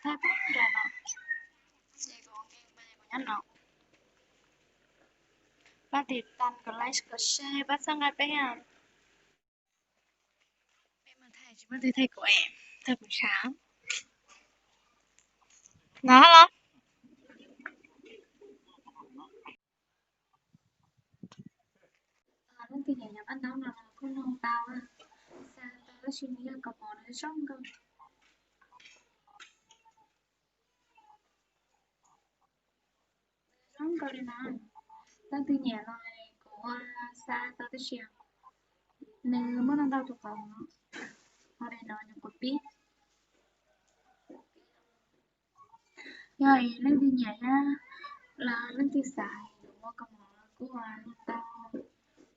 thaij pab nra no, ces kuv ua nkees pab kuv nyob no. Pab tiv tas, kom like, kom share, pab txhawb nqa peb. Peb mas thaij tsis muaj twg thaij kuv, thaij kuv sav no los. Leej twg nyiam nyiam paj ntaub no los kuj nug tau, xa tau tab sis nws yog kaus mom nws zoo nkauj, zoo nkauj li no. Leej twg nyiam los kuv ua xa tau tab sis nws muaj ntau ntau tus qauv, ho li no nws quav pib. Yog leej twg nyiam thiab los leej twg xav yuav muab kaus mom los kuj ua tau,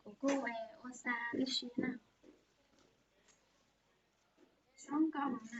kuv kuj ua xa tib si na. Zoo nkauj na.